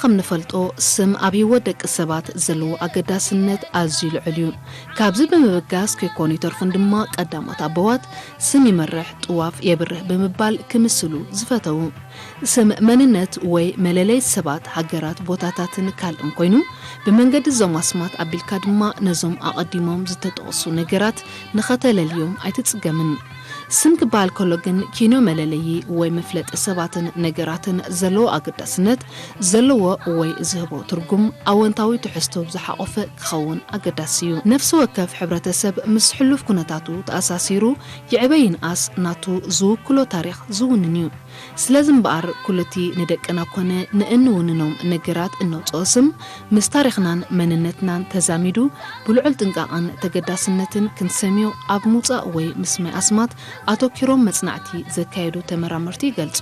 ከም ንፈልጦ፣ ስም ኣብ ህይወት ደቂ ሰባት ዘለዎ ኣገዳስነት ኣዝዩ ልዑል እዩ። ካብዚ ብምብጋስ፣ ከይኮኑ ይተርፉን ድማ ቀዳሞት ኣበዋት ስም ይመርሕ፣ ጥዋፍ የብርህ ብምባል ክምስሉ ዝፈተዉ። ስም መንነት ወይ መለለይ ሰባት፣ ሃገራት፣ ቦታታትን ካልእን ኮይኑ፣ ብመንገዲ እዞም ኣስማት ኣቢልካ ድማ ነዞም ኣቐዲሞም ዝተጠቕሱ ነገራት ንኸተለልዮም ኣይትጽገምን። ስም ክበሃል ከሎ ግን፣ ኪኖ መለለዪ ወይ መፍለጢ ሰባትን ነገራትን ዘለዎ ኣገዳስነት ዘለዎ ወይ ዝህቦ ትርጉም ኣወንታዊ ትሕዝቶ ዝሓቖፈ ክኸውን ኣገዳሲ እዩ። ነፍሲ ወከፍ ሕብረተሰብ ምስ ሕሉፍ ኩነታቱ ተኣሳሲሩ ይዕበ ይንኣስ፣ ናቱ ዝውክሎ ታሪኽ ዝውንን እዩ። ስለዚ እምበኣር፣ ኩሉቲ ንደቅና ኮነ ንእንውንኖም ነገራት እነውጽኦ ስም፣ ምስ ታሪኽናን መንነትናን ተዛሚዱ፣ ብልዑል ጥንቃቐን ተገዳስነትን ክንሰምዮ ኣብ ምውጻእ ወይ ምስማይ ኣስማት ኣተኲሮም መጽናዕቲ ዘካየዱ ተመራመርቲ ይገልጹ።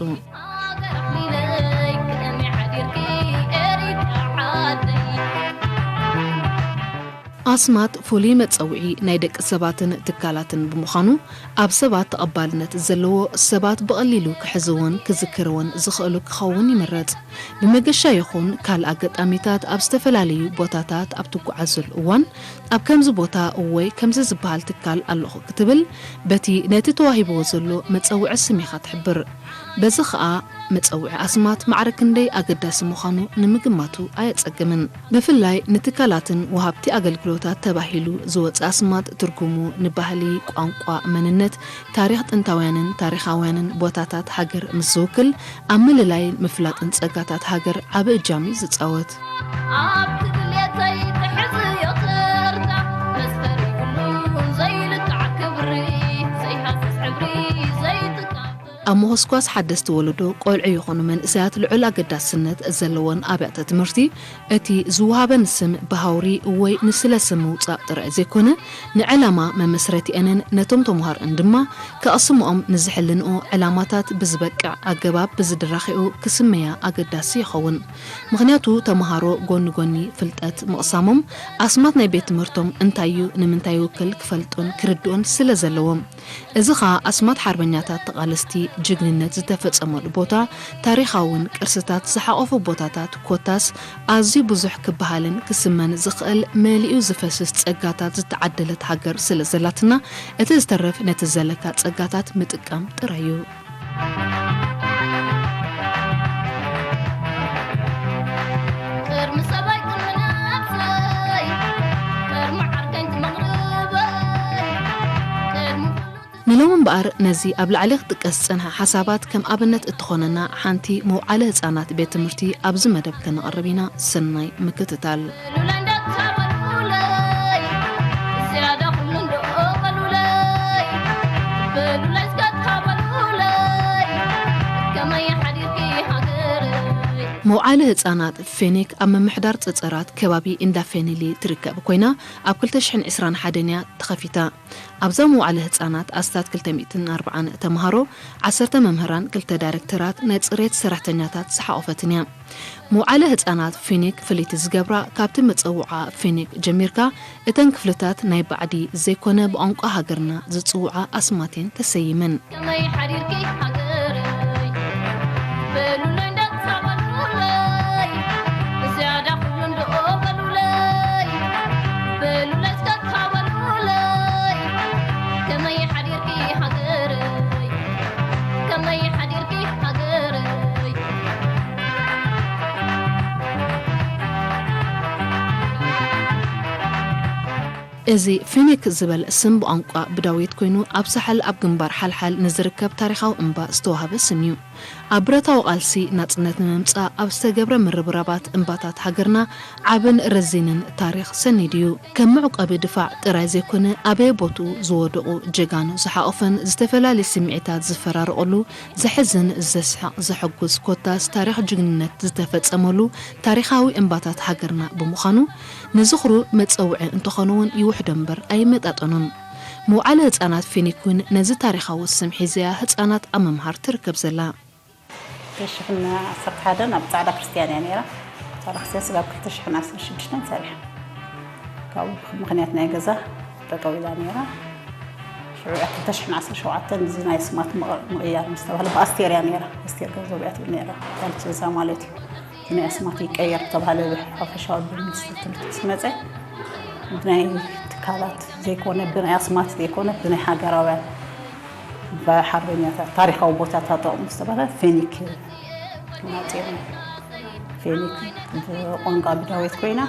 ኣስማት ፍሉይ መጸውዒ ናይ ደቂ ሰባትን ትካላትን ብምዃኑ፣ ኣብ ሰባት ተቐባልነት ዘለዎ፣ ሰባት ብቐሊሉ ክሕዝዎን ክዝክርዎን ዝኽእሉ ክኸውን ይምረጽ። ብመገሻ ይኹን ካልእ ኣጋጣሚታት ኣብ ዝተፈላለዩ ቦታታት ኣብ ትጓዓዘሉ እዋን፣ ኣብ ከምዚ ቦታ ወይ ከምዚ ዝበሃል ትካል ኣለኹ ክትብል፣ በቲ ነቲ ተዋሂብዎ ዘሎ መጸውዒ ስም ኢኻ ትሕብር። በዚ ኸኣ፣ መጸውዒ ኣስማት ማዕረ ክንደይ ኣገዳሲ ምዃኑ ንምግማቱ ኣየጸግምን። ብፍላይ ንትካላትን ወሃብቲ ኣገልግሎታት ተባሂሉ ዝወጽእ ኣስማት፣ ትርጉሙ ንባህሊ፣ ቋንቋ፣ መንነት፣ ታሪኽ ጥንታውያንን ታሪኻውያንን ቦታታት ሃገር ምስ ዝውክል፣ ኣብ ምልላይን ምፍላጥን ጸጋታት ሃገር ዓቢ እጃም እዩ ዝጻወት። ኣብቲ ድሌተይ ትሕዝዮ ተርታ፣ መስፈሪ ኩሉ ዘይልካዕ ክብሪ፣ ዘይሃስስ ሕብሪ፣ ዘይትካብ ኣብ ምኹስኳስ ሓደስቲ ወለዶ፣ ቆልዑ ይኹኑ መንእሰያት ልዑል ኣገዳስነት ዘለወን ኣብያተ ትምህርቲ፣ እቲ ዝወሃበን ስም ብሃውሪ ወይ ንስለ ስም ምውጻእ ጥራይ ዘይኮነ፣ ንዕላማ መመስረቲአንን ነቶም ተምሃሮኣን ድማ ከቕስምኦም ንዝሕልንኦ ዕላማታት ብዝበቅዕ ኣገባብ ብዝድራኺኡ ክስመያ ኣገዳሲ ይኸውን። ምኽንያቱ፣ ተምሃሮ ጎኒ ጎኒ ፍልጠት ምቕሳሞም፣ ኣስማት ናይ ቤት ትምህርቶም እንታይ እዩ፣ ንምንታይ ይውክል ክፈልጡን ክርድኡን ስለ ዘለዎም። እዚ ኸኣ ኣስማት ሓርበኛታት ተቓለስቲ፣ ጅግንነት ዝተፈጸመሉ ቦታ፣ ታሪኻውን ቅርስታት ዝሓቖፉ ቦታታት፣ ኮታስ ኣዝዩ ብዙሕ ክበሃልን ክስመን ዝኽእል መሊኡ ዝፈስስ ጸጋታት ዝተዓደለት ሃገር ስለ ዘላትና፣ እቲ ዝተርፍ ነቲ ዘለካ ጸጋታት ምጥቃም ጥራይ እዩ። ቅድሚ ሰብኣይ ቅድሚ ነብሰይ፣ ቅድሚ ዓርከይ መቕርበይ፣ ቅድሚ ኩሉ ንሎሚ እምበኣር፣ ነዚ ኣብ ላዕሊ ክጥቀስ ዝጸንሐ ሓሳባት ከም ኣብነት እትኾነና ሓንቲ መውዓሊ ህጻናት ቤት ትምህርቲ ኣብዚ መደብ ከነቕርብ ኢና። ሰናይ ምክትታል። በሉለይ እንዳታ በሉለይ፣ ዝያዳ ኩሉ እንዶ በሉለይ፣ በሉለይ እስከ በሉለይ፣ ከመይ ሓዲርኪ ሃገረይ? መውዓሊ ህጻናት ፌኒክ ኣብ ምምሕዳር ጸጸራት ከባቢ እንዳ ፌኒሊ ትርከብ ኮይና፣ ኣብ ክልተ ሽሕን ዕስራን ሓደን እያ ተኸፊታ። ኣብዛ መውዓሊ ህጻናት ኣስታት ክልተ ሚእትን ኣርብዓን ተምሃሮ፣ ዓሰርተ መምህራን፣ ክልተ ዳይሬክተራት፣ ናይ ጽሬት ሰራሕተኛታት ዝሓቖፈትን እያ። መውዓሊ ህጻናት ፊኒክ ፍልይቲ ዝገብራ፣ ካብቲ መጸውዓ ፊኒክ ጀሚርካ፣ እተን ክፍልታት ናይ ባዕዲ ዘይኮነ ብቋንቋ ሃገርና ዝጽውዓ ኣስማት እየን ተሰይመን። ከመይ ሓዲርኪ ሃገረይ? በሉለይ እንዳታ በሉለይ፣ ዝያዳ ኩሉ እንዶ በሉለይ፣ በሉለይ እስከ በሉለይ፣ ከመይ ሓዲርኪ ሃገረይ? ከመይ ሓዲርኪ ሃገረይ? እዚ ፊኒክ ዝበል ስም ብቋንቋ ብዳዊት ኮይኑ፣ ኣብ ሳሕል ኣብ ግንባር ሓልሓል ንዝርከብ ታሪኻዊ እምባ ዝተዋህበ ስም እዩ። ኣብ ብረታዊ ቃልሲ ናጽነት ንምምጻእ ኣብ ዝተገብረ ምርብራባት እምባታት ሃገርና ዓብን ረዚንን ታሪኽ ሰኒዱ እዩ። ከም መዕቆቢ ድፋዕ ጥራይ ዘይኮነ፣ ኣበየ ቦትኡ ዝወደቑ ጀጋኑ ዝሓቖፈን ዝተፈላለየ ስምዒታት ዝፈራረቐሉ ዘሕዝን፣ ዘስሕቕ፣ ዘሐጉስ፣ ኮታስ ታሪኽ ጅግንነት ዝተፈጸመሉ ታሪኻዊ እምባታት ሃገርና ብምዃኑ፣ ንዝኽሩ መጸውዒ እንተኾነ እውን ይውሕዶ እምበር ኣይመጣጠኖን። መውዓሊ ህጻናት ፊኒክ እውን ነዚ ታሪኻዊ ስም ሒዘያ ህጻናት ኣብ ምምሃር ትርከብ ዘላ። ክልተ ሽሕን ዓሰርተ ሓደን ኣብ ጻዕዳ ክርስትያን እያ ነይራ። ጻዕዳ ክርስትያን ስጋብ ክልተ ሽሕን ዓሰርተ ሽዱሽተን ሰሪሓ። ካብኡ ምኽንያት ናይ ገዛ ጠጠው ኢላ ነይራ። ሽዑ እያ ክልተ ሽሕን ዓሰርተ ሸውዓተን እዚ ናይ ስማት ምቕ-፣ ምቕያር ምስ ተባህለ ብኣስቴር እያ ነይራ። ኣስቴር ገንዘብ እያ ትብል ነይራ። ጓል ገዛ ማለት እዩ። ናይ ኣስማት ይቀየር ተባሃለ። ሓፈሻዊ ሚኒስትር ትምህርቲ ምስ መፀ፣ ብናይ ትካላት ዘይኮነ፣ ብናይ ኣስማት ዘይኮነ፣ ብናይ ሃገራውያን፣ ብሓርበኛታት፣ ታሪኻዊ ቦታታት ጠቕሙ ዝተባህለ ፌኒክ መፂኡ። ፌኒክ ብቋንቋ ብዳዊት ኮይና፣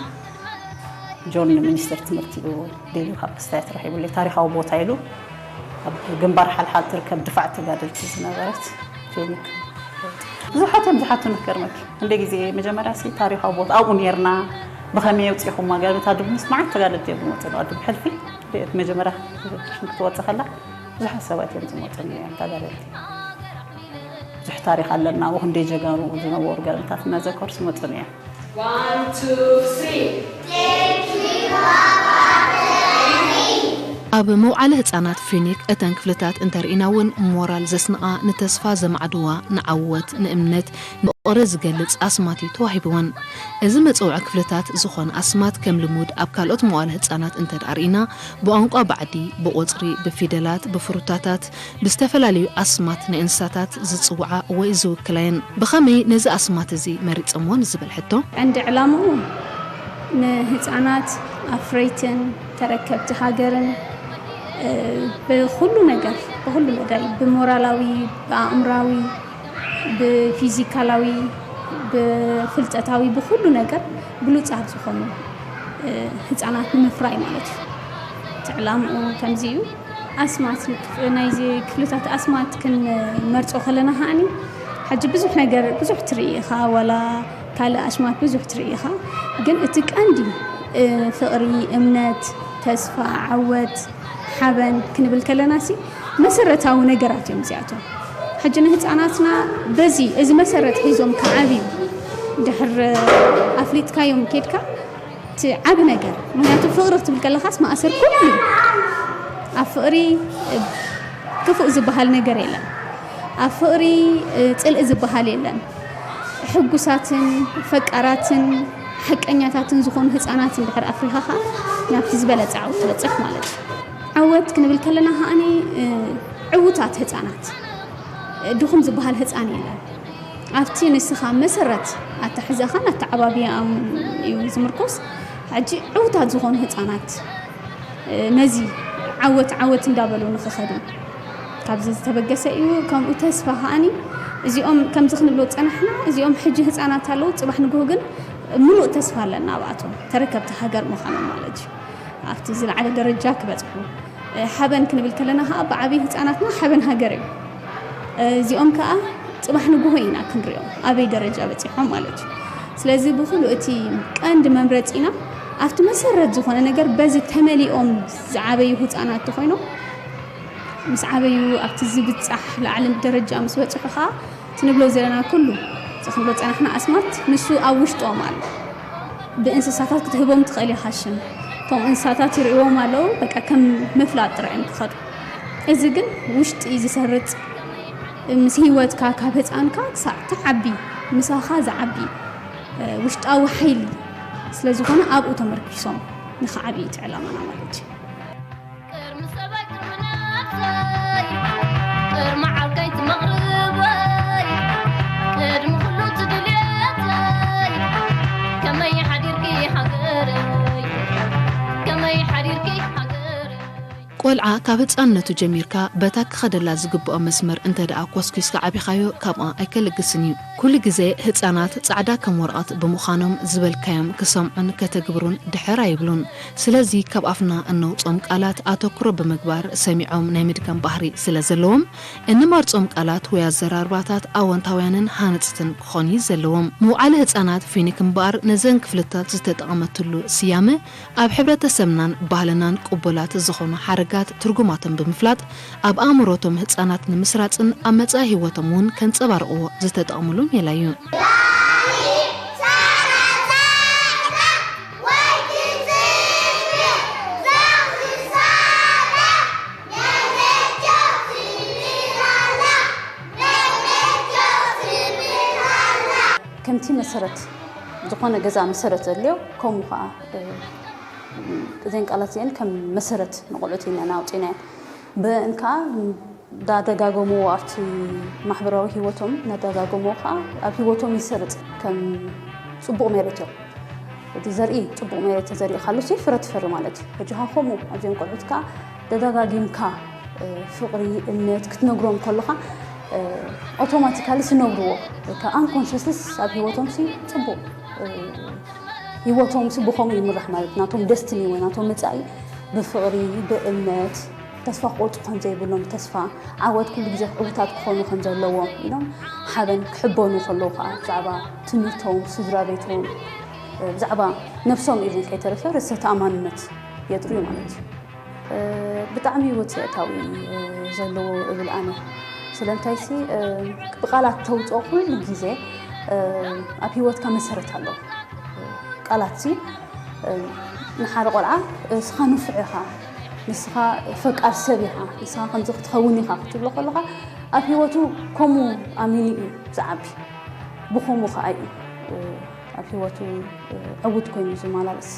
ጆን ሚኒስትር ትምህርቲ ኢሉ ደልዩ ካብ ክስታይ ተረኺቡለይ። ታሪኻዊ ቦታ ኢሉ ኣብ ግንባር ሓልሓል ትርከብ ድፋዕ ተጋደልቲ ዝነበረት ፌኒክ። ብዙሓት እዮም ዝሓቱኒ፣ ክገርመኪ። ክንደይ ግዜ መጀመርያ ሲ ታሪኻዊ ቦታ ኣብኡ ኔርና፣ ብኸመይ የውፂኹም ገለታት ድብሉስ መዓት ተጋደልቲ እዮም ዝመፁ። ኣብ ሕልፊ እቲ መጀመርያ ክትወፅእ ከላ ብዙሓት ሰባት እዮም ዝመፁ እዮም ተጋደልቲ። ብዙሕ ታሪኽ ኣለና። ኣብኡ ክንደይ ጀጋኑ ዝነበሩ ገለታት እናዘከሩ ዝመፁ እዮም። One, two, three. ኣብ መውዓለ ህጻናት ፊኒክ እተን ክፍልታት እንተርኢና እውን ሞራል ዘስንቓ፣ ንተስፋ ዘማዕድዋ፣ ንዓወት፣ ንእምነት፣ ንፍቕሪ ዝገልጽ ኣስማት እዩ ተዋሂብወን። እዚ መጸውዒ ክፍልታት ዝኾን ኣስማት ከም ልሙድ ኣብ ካልኦት መዋለ ህጻናት እንተ ደኣ ርኢና ብቋንቋ ባዕዲ፣ ብቑጽሪ፣ ብፊደላት፣ ብፍሩታታት፣ ብዝተፈላለዩ ኣስማት ናይ እንስሳታት ዝጽውዓ ወይ ዝውክላ እየን። ብኸመይ ነዚ ኣስማት እዚ መሪጸምዎ ንዝብል ሕቶ? ቀንዲ ዕላምኡ ንህጻናት ኣፍረይትን ተረከብቲ ሃገርን ብኹሉ ነገር ብኹሉ መዳይ ብሞራላዊ ብኣእምራዊ ብፊዚካላዊ ብፍልጠታዊ ብኹሉ ነገር ብሉጻት ዝኾኑ ህጻናት ንምፍራይ ማለት እዩ። እቲ ዕላምኡ ከምዚ እዩ። ኣስማት ናይዚ ክፍልታት ኣስማት ክንመርጾ ከለና ከዓኒ ሕጂ ብዙሕ ነገር ብዙሕ ትርኢ ኢኻ ዋላ ካልእ ኣሽማት ብዙሕ ትርኢ ኢኻ ግን እቲ ቀንዲ ፍቕሪ እምነት ተስፋ ዓወት ሓበን ክንብል ከለና ሲ መሰረታዊ ነገራት እዮም እዚኣቶም ሕጂ ንህፃናትና በዚ እዚ መሰረት ሒዞም ክዓብዩ ድሕር ኣፍሊጥካዮም ኬድካ እቲ ዓቢ ነገር ምክንያቱ ፍቕሪ ክትብል ከለኻስ ማእሰር ኩሉ እዩ ኣብ ፍቕሪ ክፉእ ዝበሃል ነገር የለን ኣብ ፍቕሪ ፅልኢ ዝበሃል የለን ሕጉሳትን ፈቃራትን ሓቀኛታትን ዝኾኑ ህፃናት እንድሕር ኣፍሪኻ ከዓ ናብቲ ዝበለፀ ዓወት ትበፅሕ ማለት እዩ ዓወት ክንብል ከለና ከዓኒ ዕዉታት ህፃናት ድኹም ዝበሃል ህፃን የለን ኣብቲ ንስኻ መሰረት ኣተሕዘኻን ኣተዓባብያኣም እዩ ዝምርኮስ ሕጂ ዕዉታት ዝኾኑ ህፃናት ነዚ ዓወት ዓወት እንዳበሉ ንኽኸዱ ካብዚ ዝተበገሰ እዩ ከምኡ ተስፋ ከዓኒ እዚኦም ከምዚ ክንብሎ ዝፀናሕና እዚኦም ሕጂ ህፃናት ኣለዉ ፅባሕ ንግሆ ግን ምሉእ ተስፋ ኣለና ኣብኣቶም ተረከብቲ ሃገር ምዃኖም ማለት እዩ ኣብቲ ዝለዓለ ደረጃ ክበፅሑ ሓበን ክንብል ከለና ከዓ ብዓብይ ህፃናትና ሓበን ሃገር እዩ እዚኦም ከዓ ፅባሕ ንግሆ ኢና ክንሪኦም ኣበይ ደረጃ በፂሖም ማለት እዩ ስለዚ ብኩሉ እቲ ቀንዲ መምረፂና ኣብቲ መሰረት ዝኾነ ነገር በዚ ተመሊኦም ዝዓበዩ ህፃናት ተኮይኖም ምስ ዓበዩ ኣብቲ ዝብፃሕ ላዕሊ ደረጃ ምስ በፅሑ ከዓ እቲ ንብሎ ዘለና ኩሉ እዚ ክንብሎ ፀናሕና ኣስማት ንሱ ኣብ ውሽጦም ኣሎ ብእንስሳታት ክትህቦም ትኽእል ኢኻ ሽም እቶም እንስሳታት ይርእዎም ኣለዉ በቃ ከም ምፍላጥ ጥራይ እዮም ክኸዱ እዚ ግን ውሽጢ ዝሰርፅ ምስ ህይወትካ ካብ ህፃንካ ክሳዕ ትዓቢ ምሳኻ ዝዓቢ ውሽጣዊ ሓይሊ ስለዝኾነ ኣብኡ ተመርኪሶም ንኽዓብዩ እቲ ዕላማና ማለት እዩ ቆልዓ ካብ ህፃንነቱ ጀሚርካ በታ ክኸደላ ዝግብኦ መስመር እንተ ደኣ ኮስኪስካ ዓቢኻዮ ካብኣ ኣይከልግስን እዩ። ኩሉ ግዜ ህፃናት ፃዕዳ ከም ወረቐት ብምዃኖም ዝበልካዮም ክሰምዑን ከተግብሩን ድሕር ኣይብሉን። ስለዚ ካብ ኣፍና እነውፅኦም ቃላት ኣተኩሮ ብምግባር ሰሚዖም ናይ ምድጋም ባህሪ ስለ ዘለዎም እንመርፆም ቃላት ወይ ኣዘራርባታት ኣወንታውያንን ሃነፅትን ክኾኑ እዩ ዘለዎም። መውዓሊ ህፃናት ፊኒክ እምበኣር ነዘን ክፍልታት ዝተጠቐመትሉ ስያመ ኣብ ሕብረተሰብናን ባህልናን ቅቡላት ዝኾኑ ሓረጋት ትርጉማቶም ብምፍላጥ ኣብ ኣእምሮቶም ህፃናት ንምስራፅን ኣብ መፃኢ ህይወቶም እውን ከንፀባርቕዎ ዝተጠቕምሉ ሜላ እዩ። ከምቲ መሰረት ዝኾነ ገዛ መሰረት ዘድልዮ ከምኡ ከዓ እዘን ቃላት እዚአን ከም መሰረት ንቆልዑት ኢና ኣውፂናየን ብእን ከዓ እንዳደጋገሙ ኣብቲ ማሕበራዊ ህይወቶም እንዳደጋገሙ ከዓ ኣብ ህይወቶም ይሰርፅ ከም ጽቡቕ መሬት እዮም። እቲ ዘርኢ ጽቡቕ መሬት ተዘሪእካሉ ሲ ፍረ ትፈሪ ማለት እዩ። ሕጂ ኸዓ ከምኡ ኣብዚኦም ቆልዑት ከኣ ደጋጋጊምካ፣ እ፣ ፍቕሪ፣ እምነት ክትነግሮም ከለኻ፣ እ፣ ኣውቶማቲካሊ ስነግርዎ፣ ወይ ከኣ ኣንኮንሸስስ ኣብ ህይወቶም ሲ ጽቡቕ፣ እ፣ ህይወቶም ሲ ብኸምኡ ይምራሕ ማለት ናቶም ደስትኒ ወይ ናቶም መጻኢ ብፍቕሪ፣ ብእምነት፣ ተስፋ ክቆርጹ ከም ዘይብሎም፣ ተስፋ ዓወት ኩሉ ግዜ ዕዉታት ክኾኑ ከም ዘለዎም ኢሎም ሓበን ክሕበኑ ከለዉ ከኣ ብዛዕባ ትምህርቶም፣ ስድራ ቤቶም፣ ብዛዕባ ነብሶም ኢቭን ከይተረፈ ርእሰ ተኣማንነት የጥርዩ ማለት እዩ። ብጣዕሚ ውፅኢታዊ ዘለዎ እብል ኣነ። ስለምንታይሲ ብቃላት ተውፅኦ ኩሉ ግዜ ኣብ ህይወትካ መሰረት ኣለዎ። ቃላትሲ ንሓደ ቆልዓ እስኻ ንፉዕ ኢኻ፣ ንስኻ ፈቃር ሰብ ኢኻ፣ ንስኻ ከምዚ ክትኸውን ኢኻ ክትብሎ ከለኻ ኣብ ህይወቱ ከምኡ ኣሚኑ እዩ ዝዓቢ። ብኸምኡ ከዓ እዩ ኣብ ህይወቱ ዕዉት ኮይኑ ዝመላለስ።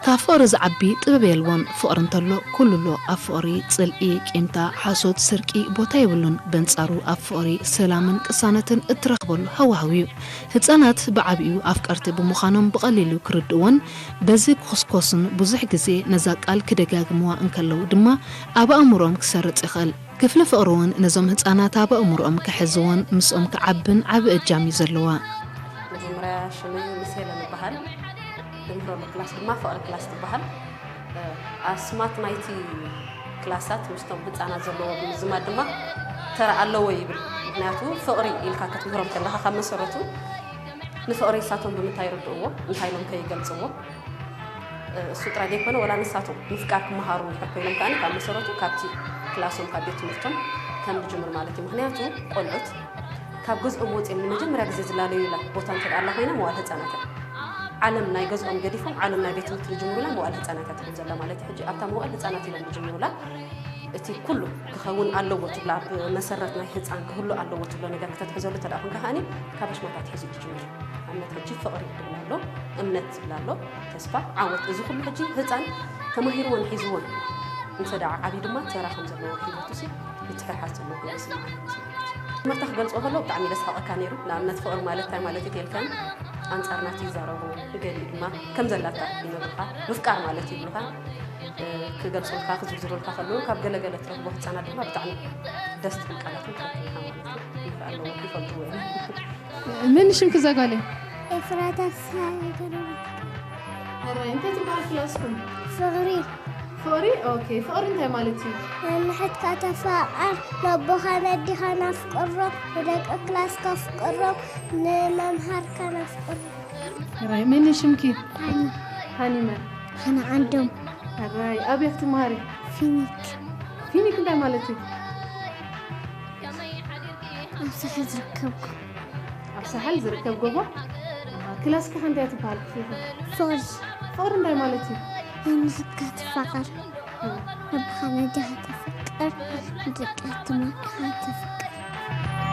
ካብ ፍቕሪ ዝዓቢ ጥበብ የልቦን። ፍቕሪ እንተሎ ኩሉ ኣሎ። ኣብ ፍቕሪ ጽልኢ፣ ቂምታ፣ ሓሶት፣ ስርቂ ቦታ የብሉን። በንጻሩ ኣብ ፍቕሪ ሰላምን ቅሳነትን እትረኽበሉ ሃዋህው እዩ። ህጻናት ብዓቢኡ ኣፍቀርቲ ብምዃኖም ብቐሊሉ ክርድእዎን በዚ ክኹስኮሱን ብዙሕ ግዜ ነዛ ቃል ክደጋግምዋ እንከለዉ ድማ ኣብ ኣእምሮኦም ክሰርጽ ይኽእል። ክፍሊ ፍቕሪ እውን ነዞም ህጻናት ኣብ ኣእምሮኦም ክሕዝዎን ምስኦም ክዓብን ዓቢ እጃም እዩ ዘለዋ። መጀመርያ ሽመይ ሚስ ሄለን እበሃል። ድምረሉ ክላስ ድማ ፍቕሪ ክላስ ትበሃል። ኣስማት ናይቲ ክላሳት ምስቶም ህጻናት ዘለዎ ምዝማድ ድማ ተራ ኣለዎ ይብል። ምኽንያቱ ፍቕሪ ኢልካ ክትምህሮም ከለኻ ካብ መሰረቱ ንፍቕሪ ንሳቶም ብምንታይ ይርድእዎ፣ እንታይ ኢሎም ከ ይገልጽዎ? እሱ ጥራይ ዘይኮነ፣ ወላ ንሳቶም ምፍቃር ክመሃሩ እንድሕር ኮይኖም ከኣ ካብ መሰረቱ ካብቲ ክላሶም ካብ ቤት ትምህርቶም ከም ዝጅምር ማለት እዩ። ምኽንያቱ ቆልዑት ካብ ገዝኦም ወፂኦም ንመጀመርያ ግዜ ዝላለዩላ ቦታ እንተ ደኣ ኣላ ኮይና መዋል ህፃናት እያ። ዓለም ናይ ገዝኦም ገዲፎም ዓለም ናይ ቤት ትምህርቲ ዝጅምሩላ መዋል ህፃናት እያ ትኸውን ዘላ ማለት እዩ። ሕጂ ኣብታ መዋል ህፃናት ኢሎም ዝጅምሩላ እቲ ኩሉ ክኸውን ኣለዎ ትብላ፣ ኣብ መሰረት ናይ ህፃን ክህሉ ኣለዎ ትብሎ ነገር ክተትሕዘሉ እንተ ደኣ ኮንካ ከኣኒ ካብ ኣሽማት ኣትሒዙ እዩ ዝጅምር። ኣብነት ሕጂ ፍቕሪ ዝብል ኣሎ፣ እምነት ዝብል ኣሎ፣ ተስፋ፣ ዓወት። እዚ ኩሉ ሕጂ ህፃን ተማሂርዎን ሒዝዎን እንተ ደኣ ዓብዩ ድማ ተራ ከም ዘለዎ ሂወቱ ሲ ምትሕሓዝ ዘለዎ ኮይኑ ይስምዓኒ ማለት እዩ። ትምህርቲ ክገልጾ ከሎ ብጣዕሚ ደስሓቐካ ነይሩ። ንኣብነት ፍቕሪ ማለት እንታይ ማለት እዩ ተልካን ኣንጻር ናቱ ይዛረቡ፣ ገሊኡ ድማ ከም ዘላታ ይነግሩኻ። ምፍቃር ማለት ይብሉኻ። እ፣ ክገልጹልካ፣ ክዝርዝሩልካ ከለዉ ካብ ገለ ገለ ትረኽቦ ህጻናት ድማ ብጣዕሚ ደስ ትብል ቃላት እውን ትረክብ ኢኻ ማለት እዩ። ይኽእል ኣለዎ፣ ይፈልጥዎ እዮም። መን ሽምኪ እዛ ጓለይ? ኤፍራታ ፍስሃየ ገረመ። ሕራይ፣ እንታይ ትበሃል ክላስኩም? ፍቕሪ። ፍቕሪ? ኦኬ፣ ፍቕሪ እንታይ ማለት እዩ? ንንሕትካ ተፋቐር፣ ነቦኻን ኣዴኻን ኣፍቅሮም፣ ንደቂ ክላስካ ኣፍቅሮም፣ ንመምሃርካን ኣፍቅሮም። ሕራይ፣ መን እዩ ሽምኪ? ሃኒ። ሃኒ መን? ሃና ዓንዶም። ሕራይ፣ ኣበይ ክትመሃሪ? ፊኒክ። ፊኒክ እንታይ ማለት እዩ? ኣብ ሳሕል ዝርከብ ጎቦ። ኣብ ሳሕል ዝርከብ ጎቦ። ክላስኪ ከ እንታይ ትበሃል ክፍልኺ? ፍቕሪ። ፍቕሪ እንታይ ማለት እዩ? ንንሕትካ ትፋቐር። እ። ነቦኻን ኣዴኻን ተፍቅር። ንደቂ ትምህርትኻ ተፍቅር።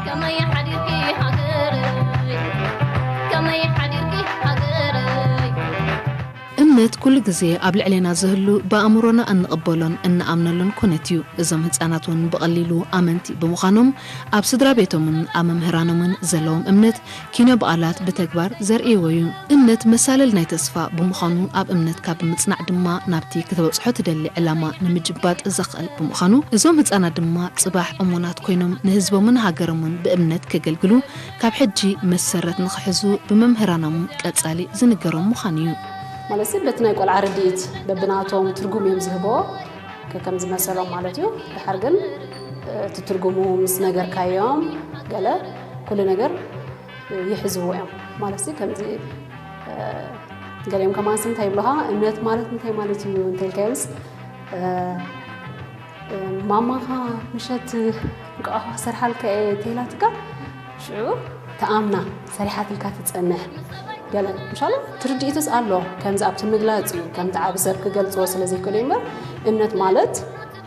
ከመይ ሓዲርኪ ሃገረይ? ከመይ ሓዲርኪ ሃገረይ? እምነት ኩሉ ግዜ ኣብ ልዕሌና ዝህሉ ብኣእምሮና እንቕበሎን እንኣምነሉን ኩነት እዩ። እዞም ህጻናት እውን ብቐሊሉ ኣመንቲ ብምዃኖም ኣብ ስድራ ቤቶምን ኣብ መምህራኖምን ዘለዎም እምነት ኪነ በዓላት ብተግባር ዘርእይዎ እዩ። እምነት መሳለል ናይ ተስፋ ብምዃኑ ኣብ እምነትካ ብምጽናዕ ድማ ናብቲ ክትበጽሖ ትደሊ ዕላማ ንምጅባጥ ዘኽእል ብምዃኑ እዞም ህጻናት ድማ ጽባሕ እሙናት ኮይኖም ንህዝቦምን ሃገሮምን ብእምነት ከገልግሉ ካብ ሕጂ መሰረት ንኽሕዙ ብመምህራኖም ቀጻሊ ዝንገሮም ምዃኑ እዩ። ማለትሲ በቲ ናይ ቆልዓ ርድኢት በብናቶም ትርጉም እዮም ዝህብዎ ከከም ዝመሰሎም ማለት እዩ። ድሓር ግን እቲ ትርጉሙ ምስ ነገርካዮም ገለ ኩሉ ነገር ይሕዝዎ እዮም። ማለትሲ ከምዚ ገሊኦም ከማንስ እንታይ ይብሉኻ እምነት ማለት እንታይ ማለት እዩ እንተልካዮምስ ማማኻ ምሸት እንቋቑሖ ክሰርሓልካ እየ ተይላትካ ሽዑ ተኣምና ሰሪሓትልካ ትጸንሕ። ገለ ምሻሎ ትርድኢትስ ኣሎ ከምዚ ኣብቲ ምግላጽ እዩ ከምቲ ዓቢ ሰብ ክገልጽዎ ስለ ዘይክእሉ እምበር እምነት ማለት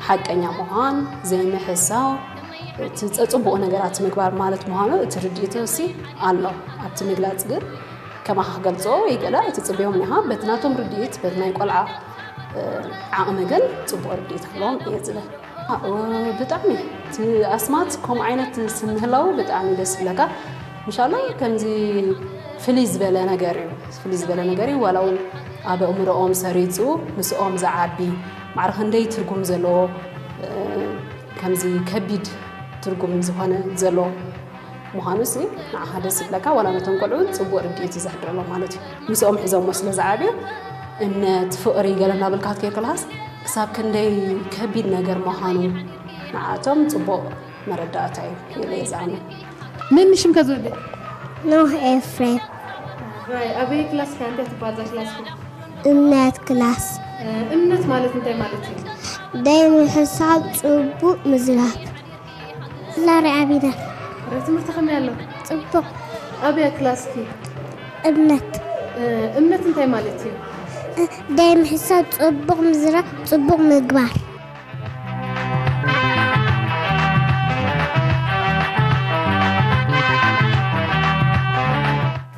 ሓቀኛ ምዃን ዘይምሕሳው እቲ ጸጽቡቕ ነገራት ምግባር ማለት ምዃኑ እቲ ርድኢትሲ ኣሎ ኣብቲ ምግላጽ ግን ከማኻ ክገልጾ ይገለ እቲ ጽብዮም ኒኻ በቲ ናቶም ርድኢት በቲ ናይ ቆልዓ ዓቕሚ ግን ጽቡቕ ርድኢት ክህልዎም እየ ዝብል። ብጣዕሚ እቲ ኣስማት ከምኡ ዓይነት ስም ምህላው ብጣዕሚ ደስ ይብለካ። ምሻሎ ከምዚ ፍልይ ዝበለ ነገር እዩ፣ ፍልይ ዝበለ ነገር እዩ። ዋላ እውን ኣብ ኣእምሮኦም ሰሪፁ ምስኦም ዝዓቢ ማዕረ ክንደይ ትርጉም ዘለዎ፣ ከምዚ ከቢድ ትርጉም ዝኾነ ዘለዎ ምዃኑ ሲ ንዓኻ ደስ ይብለካ። ዋላ ነቶም ቆልዑ እውን ፅቡቅ ርድኢት እዩ ዘሕድረሎም ማለት እዩ። ምስኦም ሒዞሞ ስለ ዝዓብዩ እምነት፣ ፍቕሪ ገለ እናበልካ ክትከይድ ከለኻስ ክሳብ ክንደይ ከቢድ ነገር ምዃኑ ንዓቶም ፅቡቕ መረዳእታ እዩ ኢለ እየ ዝኣምን። መን ሽምካ ዝወደ? ኖህ ኤፍሬም። ኣበይ ክላስ ከ እንታይ ትባል እዛ ክላስ? እምነት ክላስ። እምነት ማለት እንታይ ማለት እዩ? ደይ ምሕሳብ ጽቡቕ ምዝራብ። ላሪ ኣቢና። ረ ትምህርቲ ከመይ ኣሎ? ጽቡቕ። ኣበይ ክላስኪ? እምነት። እምነት እንታይ ማለት እዩ? ደይ ምሕሳብ ጽቡቕ ምዝራብ ጽቡቕ ምግባር።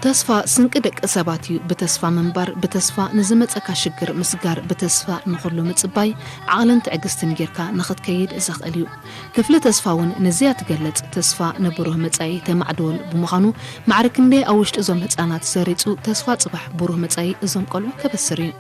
ተስፋ ስንቂ ደቂ ሰባት እዩ። ብተስፋ ምንባር፣ ብተስፋ ንዝመጸካ ሽግር ምስጋር፣ ብተስፋ ንኹሉ ምጽባይ፣ ዓቕልን ትዕግስትን ጌርካ ንኽትከይድ ዘኽእል እዩ። ክፍሊ ተስፋ እውን ነዚያ ትገልጽ። ተስፋ ንብሩህ መጻኢ ተማዕድወል ብምዃኑ፣ ማዕረ ክንደይ ኣብ ውሽጢ እዞም ህጻናት ሰሪጹ ተስፋ ጽባሕ ብሩህ መጻኢ እዞም ቆልዑ ከበስር እዩ።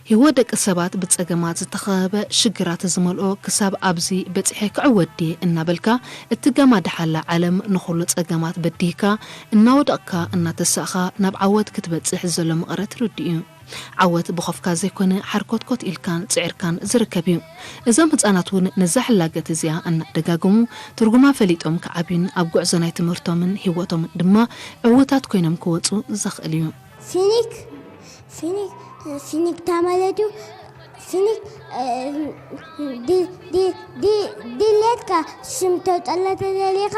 ህይወት ደቂ ሰባት ብጸገማት ዝተኸበበ ሽግራት ዝመልኦ ክሳብ ኣብዚ በጺሐ ክዕወት ድየ እናበልካ እትገማድሓላ ዓለም ንኹሉ ጸገማት በዲህካ እናወደቕካ እናተሳእኻ ናብ ዓወት ክትበጽሕ ዘሎ መቐረት ርዱእ እዩ። ዓወት ብኾፍካ ዘይኮነ ሓርኮትኮት ኢልካን ጽዒርካን ዝርከብ እዩ። እዞም ህጻናት እውን ነዛ ሕላገት እዚኣ እናደጋገሙ ትርጉማ ፈሊጦም ክዓብዩን ኣብ ጉዕዞ ናይ ትምህርቶምን ህይወቶምን ድማ ዕዉታት ኮይኖም ክወጹ ዘኽእል እዩ። ሲኒክ ሲኒክ ሲኒክ ታማለቱ ሲኒክ ድሌትካ ሽም ተውጠላ ተደሊኻ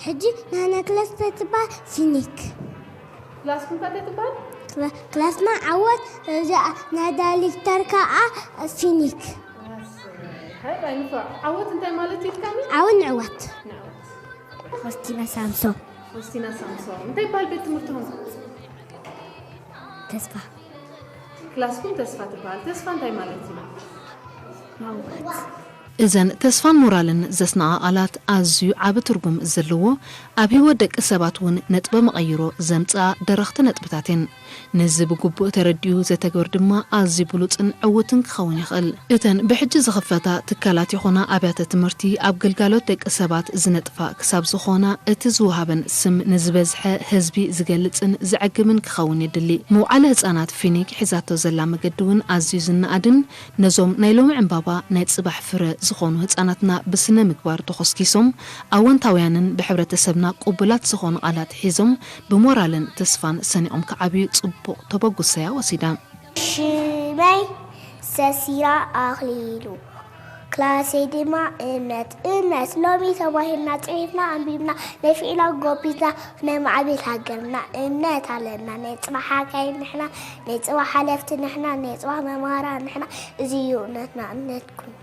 ሕጂ ናና ክላስ ተትባል ሲኒክ ክላስኩም እንታይ ትባል? ክላስና ዓወት ናዳሊክተር ከዓ ሲኒክ ሃይ ባይ ንፉዕ። ዓወት እንታይ ማለት እዩ ኢልካኒ? ዓወት ንዕወት ሆስቲና ሳምሶም ሆስቲና ሳምሶም እንታይ ይባሃል ቤት ትምህርትኹም? ተስፋ ክላስኩም ተስፋ ትባሃል። ተስፋ እንታይ ማለት እዩ? ማውራት እዘን ተስፋን ሞራልን ዘስንቓ ቃላት ኣዝዩ ዓቢ ትርጉም ዘለዎ፣ ኣብ ህይወት ደቂ ሰባት እውን ነጥበ መቐይሮ ዘምጽኣ ደረኽቲ ነጥብታት እየን። ነዚ ብግቡእ ተረዲኡ ዘተግብር ድማ ኣዝዩ ብሉጽን ዕዉትን ክኸውን ይኽእል። እተን ብሕጂ ዝኽፈታ ትካላት ይኹና ኣብያተ ትምህርቲ ኣብ ግልጋሎት ደቂ ሰባት ዝነጥፋ ክሳብ ዝኾና እቲ ዝወሃበን ስም ንዝበዝሐ ህዝቢ ዝገልጽን ዘዕግብን ክኸውን የድሊ። መውዓሊ ህጻናት ፊኒክ ሒዛቶ ዘላ መገዲ እውን ኣዝዩ ዝነኣድን ነዞም ናይ ሎሚ ዕምባባ ናይ ጽባሕ ፍረ ዝኾኑ ህጻናትና ብስነ ምግባር ተኾስኪሶም ኣወንታውያንን ብሕብረተሰብና ቅቡላት ዝኾኑ ቃላት ሒዞም ብሞራልን ተስፋን ሰኒቖም ክዓብዩ ጽቡቕ ተበጉሰያ ወሲዳ። ሽመይ ሰሲራ ኣኽሊሉ ክላሰይ ድማ እምነት እምነት ሎሚ ተማሂርና ፅሒፍና ኣንቢብና ነፊዕና ጎቢዝና ናይ ማዕቤት ሃገርና እምነት ኣለና ናይ ፅባሕ ሓካይ ንሕና ናይ ፅባሕ ሓለፍቲ ንሕና ናይ ፅባሕ መምሃራን ንሕና እዚ እዩ እምነትና እምነት ኩና